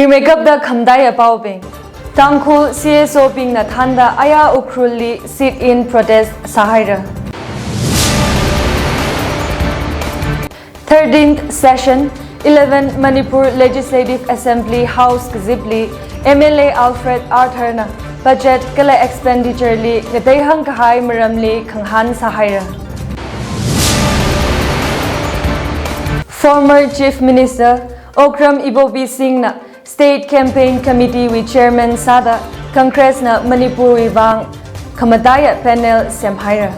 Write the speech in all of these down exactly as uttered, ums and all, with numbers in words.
Rimeikapta khamataiya paobing. Tangkhul C S O bingna thānda aya Ukhrulli sit-in protest sāhaira. Thirteenth session, eleventh Manipur Legislative Assembly House kazipli M L A Alfred Arthur na budget kala expenditure li ngateihāng kahai maramli khangahān sāhaira. Former Chief Minister Okram Ibobi Singh na State Campaign Committee wui Chairman sāda Congress na Manipur wui vang khamataiya panel semhaira.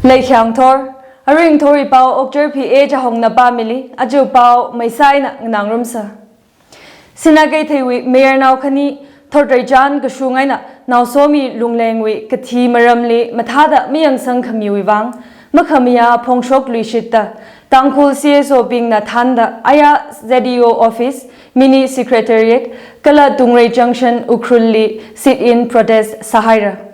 Leikhyang thor, aring thori pao Okchar P A Chahongna pāmili, aja pao maisaina nganāngarumsa. Sinakeithei wui mayarnao khani thotreichan kashung eina Naosomi Lungleng wui kathi maramli mathāda mayangsang khamiwui vang makhamayā phongshok luishitta Tangkhul C S O bingna thānda aya Z E O office, mini secretariat kala Tungrei Junction Ukhrulli sit-in protest sāhaira.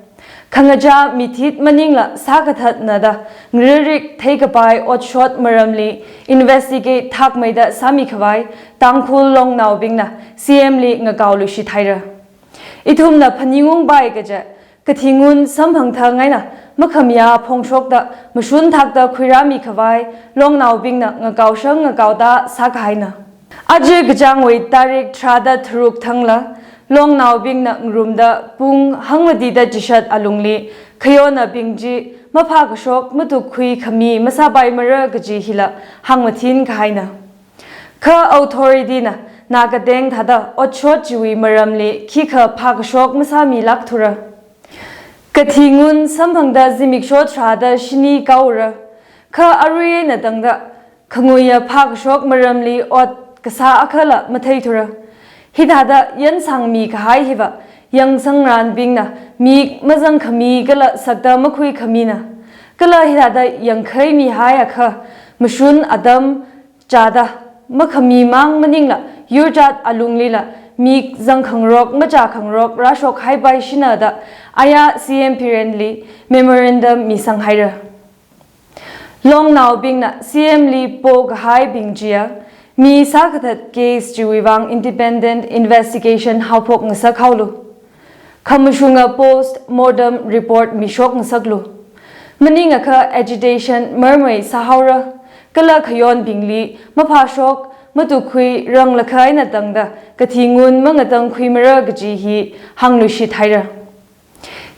Khangachā mithit maningla sākathatna da ngririk theikapai otshot maramli investigate thakmeida sāmi khavai Tangkhul longnaobingna C M li ngakao luishit haira. Ithumna phaningung pai kaja, kathi ngun samphang thang eina makhamayā phongshokta mashun thakta khuirāmi khavai longnaobingna ngakao shang ngakao ta sākahaina. Aja kachāngwui tarik tharāda tharuk thangla, longnaobingna ngarumda pung hangmatida chishat alungli, khayonabing chi maphākashok matukkhui khami masāpaimara kaji hila hāngmathin kahaina. Kha authority na, na kateng thāda otshot chiwui maramli khikha phākashok masāmilāk thura. Kathi ngun samphangda zimiksho tharāda shini kaora. Kha arui eina tangda khanguiya phākashok maramli ot kasā akhala matheithura. Hithāda yansangmi kahai hiva yangsangranbingna mik mazangkhami kala sakta makhuikhamina. Kala hithāda yangkhaimi haiakha mashun atam chāda makhami mang maningla yurchat alunglila mik zangkhangarok machākhangarok rāshok haipai shina da aya C M Birenli memorandum misang haira. Longnaobingna C M li pokahaibing chiya, mi sākathat case chiwui vang independent investigation haophok ngasak haolu. Khamashunga post mortem report mishok ngasaklu. Maningakha agitation marmei sāhaora, kala khayonbingli maphāshok matukkhui ranglakha eina tangda kathi ngun mangatangkhuimara kaji hi hāngluishit haira.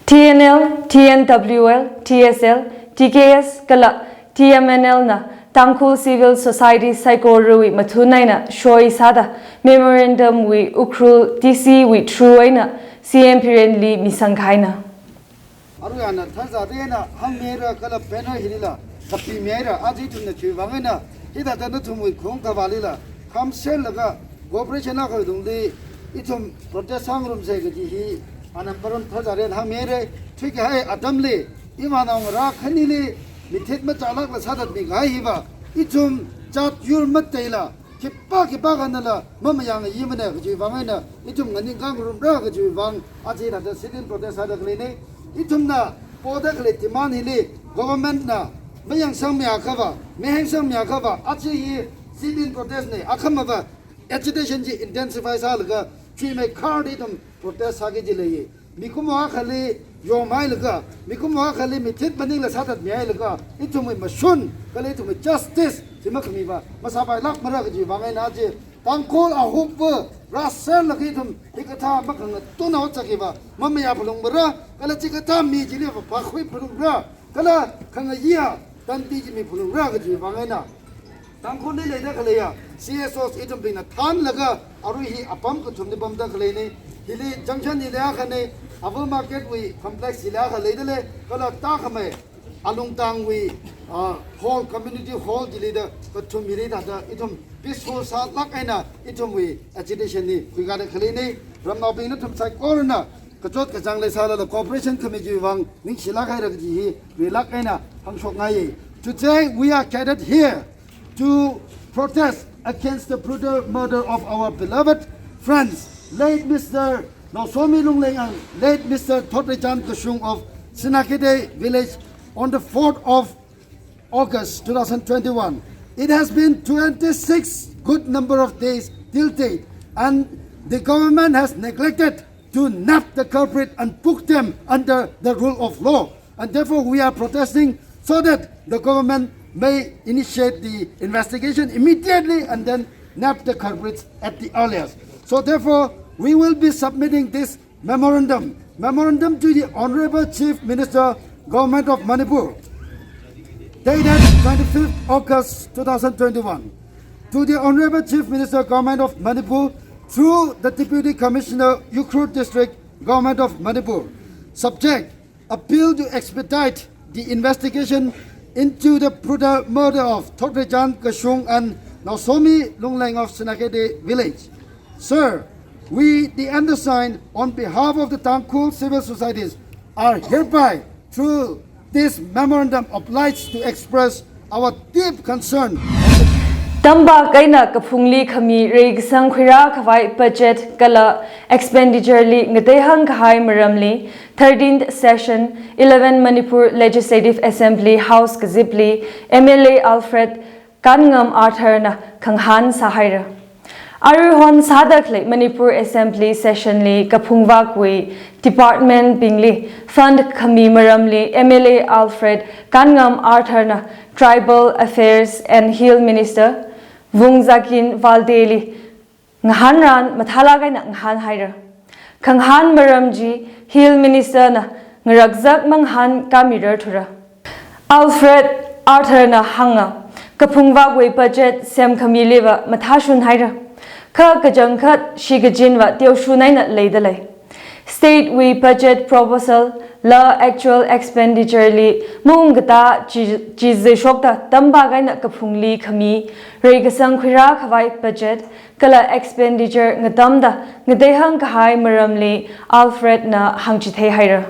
T N L, T N W L, T S L, T K S kala T M N L na Tangkhul Civil Society saikorawui mathun eina shoi sāda memorandum wui Ukhrul D C wui through eina C M Birenli misang kahaina. Arui ana tharzatda eina hāngmira kala banner hilila kapimeira, aja ithumna chiwui vang eina hithāda nathumwui khung kavalila khamserlaga cooperation akha tungli ithum protest sāngarumsa kaji hi ana maram tharzatda eina hāngmira. Thuikahai atamli, imanao ngarā khanili mithit machālākla sāthatmi kahai hiva, ithum jat yur mateila khipā khipākhanala mamayāngaimana kajiwui vang eina ithum nganingkā ngarumra kajiwui vang aja hithāda sit-in protest sāda khaleina. Ithumna poda khalei demand hili government na mayangsangmiakhava, mahengsangmiakhava, aja hi sit-in protest na, akhamava agitation chi intensify sālaga chuimeikharda ithum protest sāki jileiya. Mikumo akhali yomhailaga, mikumo akhali mithit maningla sāthatmihailaga, ithumwui mashun kala ithumwui justice chi makhamiva masāpailākmara kajiwui vang eina aja Tangkhul ahupva rāserlaga ithum hikathā makhangatunao chak hiva mamayā phalungmara, kala chikathā mi chili phākhui phalungra, kala khangayā tandi chi mi phalungra kajiwui vang eina Tangkhulli leida khaleiya C S Os ithumbingna thānlaga arui hi apam kathumli pamda khaleina. Hili junction hili akhana, Ava Market wui complex hili akha leidalei, kala tākhamei Alungtangwui, ah, hall, community hall chili da kathum hili thāda ithum peaceful sālāk eina ithumwui agitation hi khuikāda khaleina. Ramnaobing nathum saikorana kachot kachāng leisālala cooperation khami chiwui vang ningshilāk haira kaji hi rilāk eina hāngshokngaiya. Today we are gathered here to protest against the brutal murder of our beloved friends, late Mister Naosomi Lungleng and late Mister Thotrechan Kashung of Sinakeithei village on the fourth of August two thousand twenty-one. It has been twenty-six good number of days till date, and the government has neglected to nab the culprit and put them under the rule of law. And therefore, we are protesting so that the government may initiate the investigation immediately and then nab the culprits at the earliest. So therefore, we will be submitting this memorandum, memorandum to the Honorable Chief Minister, Government of Manipur, dated twenty-fifth August two thousand twenty-one. To the Honorable Chief Minister, Government of Manipur, through the Deputy Commissioner, Ukhrul District, Government of Manipur. Subject, appeal to expedite the investigation into the brutal murder of Thotrechan Kashung and Naosomi Lungleng of Sinakeithei village. Sir, we, the undersigned, on behalf of the Tangkhul civil societies, are hereby, through this memorandum, obliged to express our deep concern. Tampak eina kaphungli khami reikasang khuirā khavai budget kala expenditure li ngateihang kahai maramli thirteenth session eleven Manipur Legislative Assembly House kazipli M L A Alfred Kanngam Arthur na khangahān sāhaira. Aruihon sāda khalei Manipur Assembly session li kaphungvakwui department bingli fund khami maramli M L A Alfred Kanngam Arthur na Tribal Affairs and Hill Minister Vungzagin Valde li ngahānran mathālāk eina ngahānhaira. Khangahān maram chi Hill Minister na ngarakzak mangahān kamirar thura. Alfred Arthur na hānga, kaphungvakwui budget semkhamiliva mathāshunhaira. Kha kachangkhat shikachinva teoshun eina leidalei. State wui budget proposal la actual expenditure li maungkatā chi, chizishokta tampak eina kaphungli khami reikasang khuirā khavai budget kala expenditure ngatamda ngateihang kahai maramli Alfred na hāngchitheihaira.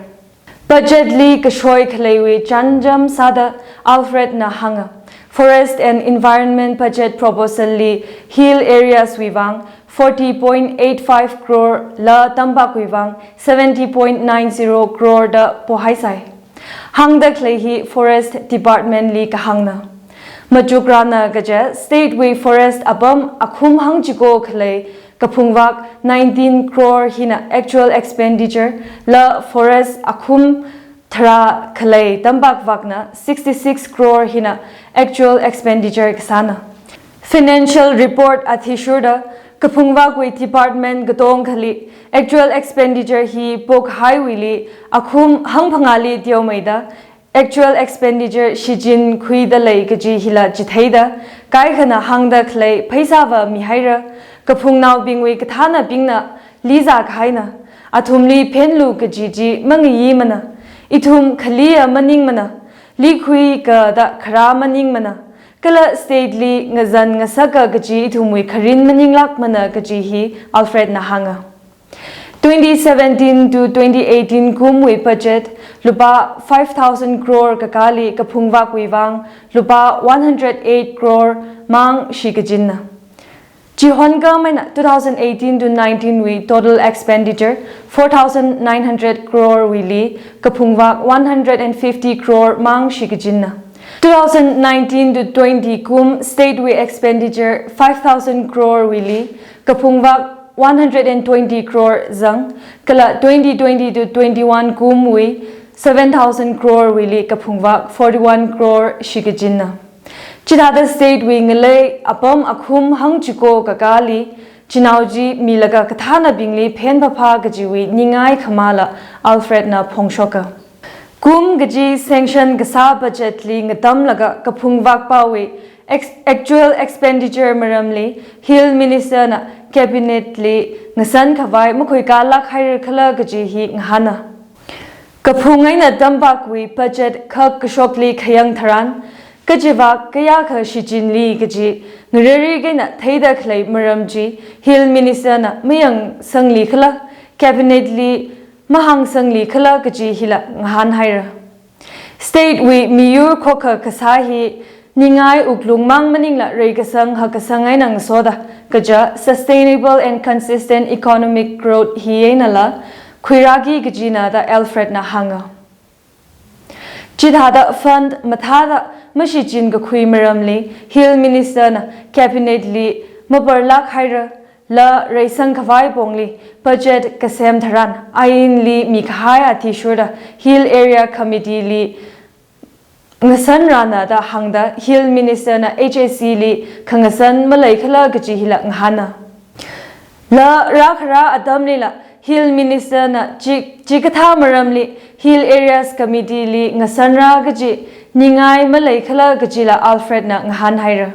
Budget li kashoi khaleiwui chānjam sāda Alfred na hānga, Forest and Environment budget proposal li hill areas wui vang forty point eight five crore la tampakwui vang seventy point nine zero crore da pohaisai. Hāngda khalei hi Forest Department li kahāngna. Machukrana kaja state wui forest apam akhum hangchiko khalei kaphungvak nineteen crore hina actual expenditure la forest akhum tharā khalei tampakvakna sixty-six crore hina actual expenditure kasāna. Financial report athishurda kaphungvakwui department katongkhali actual expenditure hi pokhaiwuili akhum hangphangāli teomeida actual expenditure shichinkhuida lei kaji hila chitheida kaikhana hāngda khalei pheisāva mihaira, kaphungnaobingwui kathānabingna lizā kahaina, athumli phenlu kaji chi mangayimana, ithum khaliya maningmana, likhui kada kharā maningmana, kala state li ngazan ngasaka kaji ithumwui kharin maninglākmana kaji hi Alfred na hānga. Twenty seventeen to twenty eighteen kumwui budget lupā five thousand crore kakāli kaphungvakwui vang lupā one hundred eight crore mang shikachinna. Chihon kamaina two thousand eighteen to nineteen wui total expenditure four thousand nine hundred crore wuili kaphungvak one hundred and fifty crore mang shikachinna. Two thousand nineteen to twenty kum state wui expenditure five thousand crore wuili kaphungvak one hundred and twenty crore zang, kala twenty twenty to twenty-one kumwui seven thousand crore wuili kaphungvak forty-one crore shikachinna. Chithāda state wui ngalei apam akhum hangchiko kakāli chinao chi milaga kathānabingli phenphāphā kajiwui ningai khamāla Alfred na phongshoka. Kum kaji sanction kasā budget li ngatamlaga kaphungvakpawui ex-, actual expenditure maramli Hill Minister na cabinet li ngasan khavai makhuikālāk haira khala kaji hi ngahāna. Kaphung eina tampakwui budget khak kashokli khayang tharan, kachivak kayākha shichinli kaji ngareri kaina theida khalei maram chi Hill Minister na mayangsangli khala, cabinet li mahāngsangli khala kaji hila ngahānhaira. State wui miyur khokha kasā hi Ningai wuklung mang maningla reikasang hakkasang eina ngasoda kaja sustainable and consistent economic growth hi einala khuirāki kajina da Alfred na hānga. Chithāda fund mathāda mashichin kakhui maramli Hill Minister na Cabinet li maparlāk haira, la reisang khavai pongli budget kasem tharan ainli mikahai athishurda Hill Area Committee li ngasanrana da hāngda Hill Minister na H A C li khangasan maleikhala kaji hila ngahāna. La rākhara atamlila Hill Minister na chi, chikathā maramli Hill Areas Committee li ngasanra kaji ningai maleikhala kajila Alfred na ngahān haira.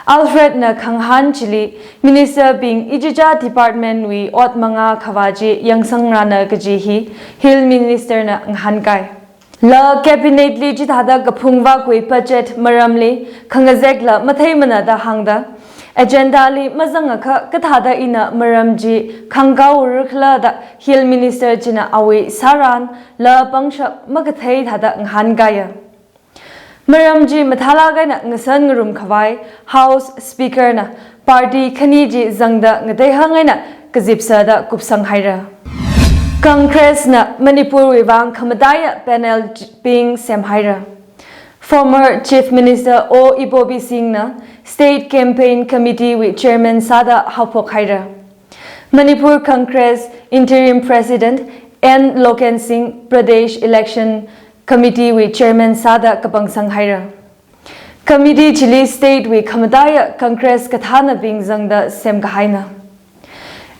Alfred na khangahān chili Minister bing ichicha department wui ot mangā khavā chi yangsangrana kaji hi Hill Minister na ngahānkai. La Cabinet li chithāda kaphung vākwui budget maramli khangazekla matheimana da hāngda, agenda li mazangakha kathāda ina maram chi khangkāura khala da Hill Minister china awui sāran la pangshap makathei thāda ngahānkaiya. Maram chi mathālāk eina ngasan ngarum khavai House Speaker na party khani chi zangda ngateihang eina kazipsāda kupsang haira. Congress na Manipur wui vang khamataiya panel bing sem haira. Former Chief Minister O Ibobi Singh na State Campaign Committee wui Chairman sāda haophok haira. Manipur Congress Interim President N Loken Singh Pradesh Election Committee wui Chairman sāda kapangsang haira. Committee chili state wui khamataiya Congress kathānabing zangda semkahaina.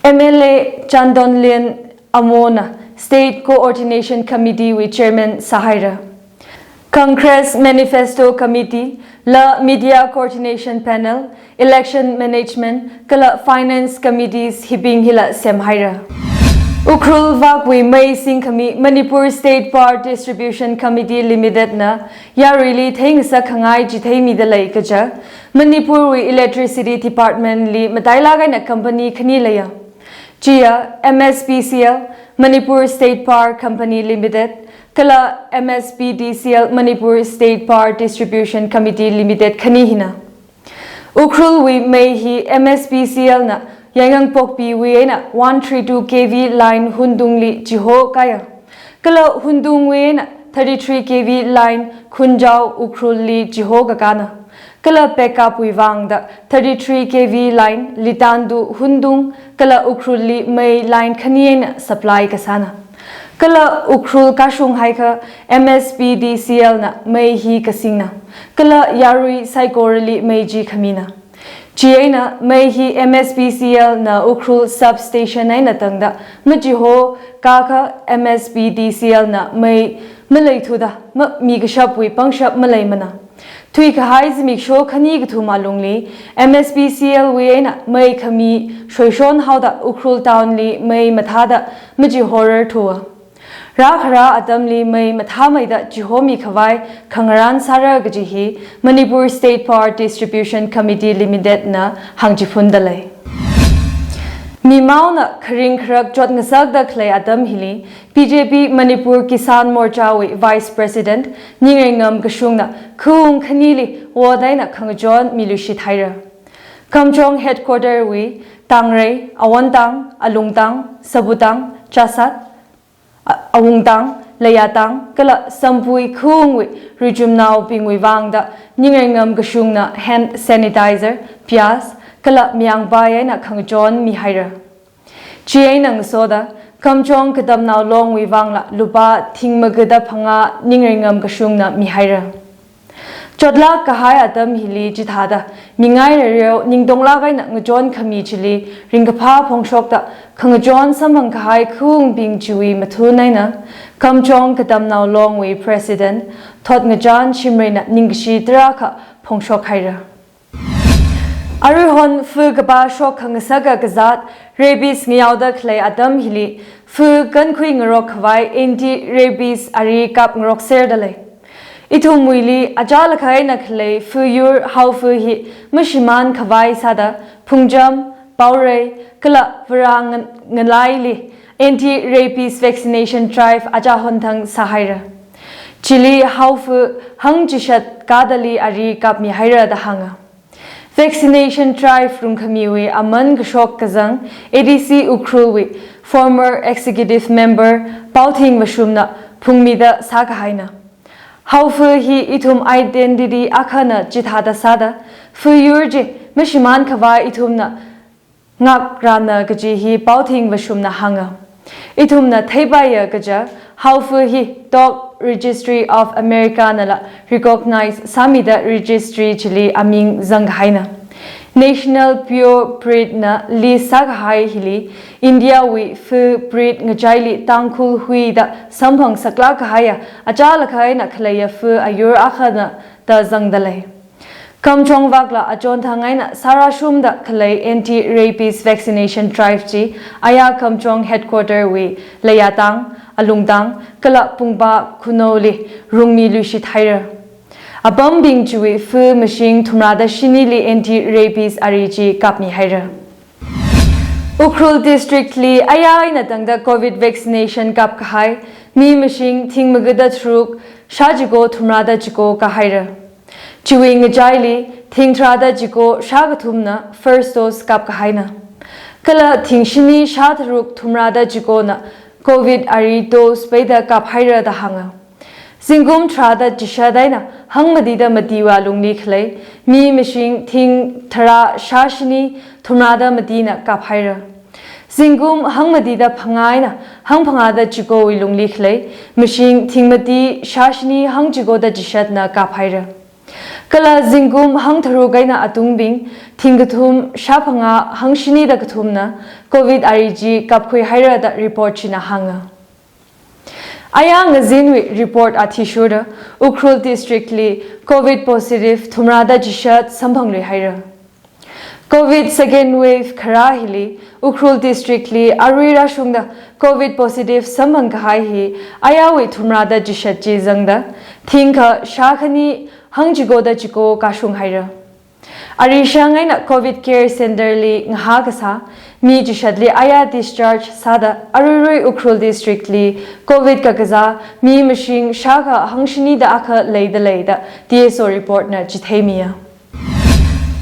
M L A Chandonlien Amo na State Coordination Committee wui Chairman sāhaira. Congress Manifesto Committee, la Media Coordination Panel, Election Management, kala Finance Committees hibing hila semhaira. Ukhrul vākwui mei singkhami Manipur State Power Distribution Company Limited na yaruili theingasak khangai chitheimida lei kaja, Manipur wui Electricity Department li matailāk eina company khani leiya. Chiya M S P C L, Manipur State Power Company Limited, kala M S P D C L, Manipur State Power Distribution Company Limited khani hina. Ukhrul wui mei hi M S P C L na Yaingangpokpi wui eina one three two K V line Hundung li chihokāya. Kala Hundung wui eina thirty-three K V line Khunjao Ukhrul li chihokakāna. Kala backup wui vangda thirty-three K V line Litan to Hundung kala Ukhrul li mei line khani eina supply kasāna. Kala Ukhrul kashung haikha M S P D C L na mei hi kasingna. Kala yarui saikorali mei chi khamina. Chieina mei hi M S P C L na Ukhrul substation eina tangda machihokakha M S P D C L na mei maleithuda ma, mikashapwui pangshap maleimana. Thuikahai zimiksho khani kathum alungli M S P C L wui eina mei khami shoishon haoda Ukhrul town li mei mathāda machihorarthuwa. Rākhara atamli mei mathāmeida chihomi khavai khangarān sāra kaji hi Manipur State Power Distribution Company Limited na hāngchiphunda lei. Mimaona kharing kharak chotngasakda khalei atam hili B J P Manipur Kisan Morcha wui Vice President Ningreingam Kashung na khawung khanili vote eina khangachon miluishit haira. Kamjong headquarter wui Tangrei, Awontang, Alungtang, Sabutang, Chasat, A-, Awungtang, Layatang, kala Sampui khawungwui ruichumnaobingwui vangda Ningreingam Kashung na hand sanitizer, piyas, kala mayangpai eina khangachon mihaira. Chieina ngasoda Kamjong Katamnao Long wui vangla lupā thing magada phangā Ningreingam Kashung na mihaira. Chotlāk kahai atam hili chithāda mingai rareo ningtonglāk eina ngachon khami chili ringkaphā phongshokta khangachon samphang kahai khawungbing chiwui mathun eina Kamjong Katamnao Long wui President Thotngachan Shimray na ningkashi tarākha phongshok haira. Aruihon fukapā shok khangasaka kazāt rabies ngayaoda khalei atam hili fu kankhui ngarok khavai anti-rabies ari kap ngarok serda lei. Ithumwuili achālakha eina khalei fuyur haofu hi mashimān khavai sāda phungcham, paorei, kala vara ngan-, ngalaili anti-rabies vaccination drive achāhon thang sāhaira. Chili haofa hangchishat kadali ari kapmihaira da hānga. Vaccination drive rungkhamiwui aman kashok kazang A D C Ukhrulwui former executive member Paothing Vashumna phungmida sākahaina. Haofa hi ithum identity akhana chithāda sāda, fayur chi mashimānkhavai ithumna ngakrāna kaji hi Paothing Vashumna hānga. Ithumna theipaiya kaja, haofa hi Dog Registry of America nala recognize sāmida registry chili aming zangkahaina. National Pure Breed na list sākahai hili India wui fa breed ngachaili Tangkhul Hui da samphang saklāk kahaiya, achālakha eina khaleiya fa ayur akhana da zangda lei. Kamjong vakla achonthang eina sārāshungda khalei anti-rabies vaccination drive chi aya Kamjong headquarter wui Leiyatang, Alungtang, kala Pungpa Khunou li rungmiluishit haira. Apambing chiwui fa mashing thumrāda shinili anti-rabies ari chi kapmihaira. Ukhrul district li aya eina tangda covid vaccination kapkahai mi mashing thing magada tharuk shā chiko thumrāda chiko kāhaira. Chiwui ngachaili thing tharāda chiko shā kathumna first dose kapkahaina. Kala thing shini shā tharuk thumrāda chikona covid ari dose peida kaphaira da hānga. Zingkum tharāda chishat eina hangmatida matiwui alungli khalei mi mashing thing tharā shā shini thumrāda matina kaphaira. Zingkum hangmatida phangā eina hangphangāda chikowui lungli khalei mashing thing mati shā shini hangchikoda chishatna kaphaira. Kala zingkum hangtharuk eina atungbing thing kathum shā phangā hangshinida kathumna covid ari chi kapkhuihaira da report china hānga. Aya ngazinwui report athishurda Ukhrul district li covid positive thumrāda chishat samphangluihaira. Covid second wave kharā hili Ukhrul district li arui rāshungda covid positive samphang kahai hi ayawui thumrāda chishat chi zangda thingkha shā khani hangchikoda chiko kāshunghaira. Arishang eina covid care center li ngahā kasā mi chishatli aya discharge sāda aruirui Ukhrul district li covid kakazā mi mashing shākha hangshinida akha leida lei da T S O report na chitheimiya.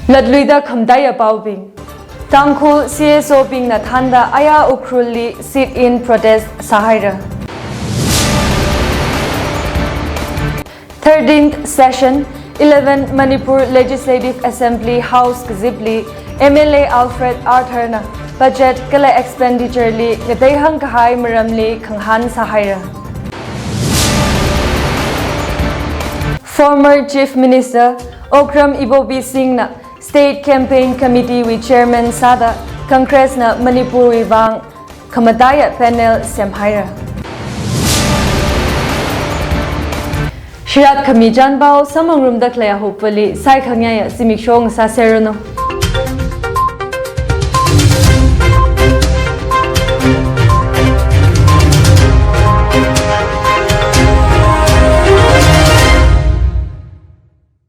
Latluida khamataiya paobing. Tangkhul C S O bingna thānda aya Ukhrul li sit-in protest sāhaira. Thirteenth session, eleven Manipur Legislative Assembly House kazipli M L A Alfred Arthur na budget kala expenditure li ngateihang kahai maramli khangahān sāhaira. Former Chief Minister Okram Ibobi Singh na State Campaign Committee wui Chairman sāda Congress na Manipur wui vang khamataiya panel semhaira. Shirat khami chānpao samphangrumda khaleiya hopvali saikhangayāya zimiksho ngasāserranu.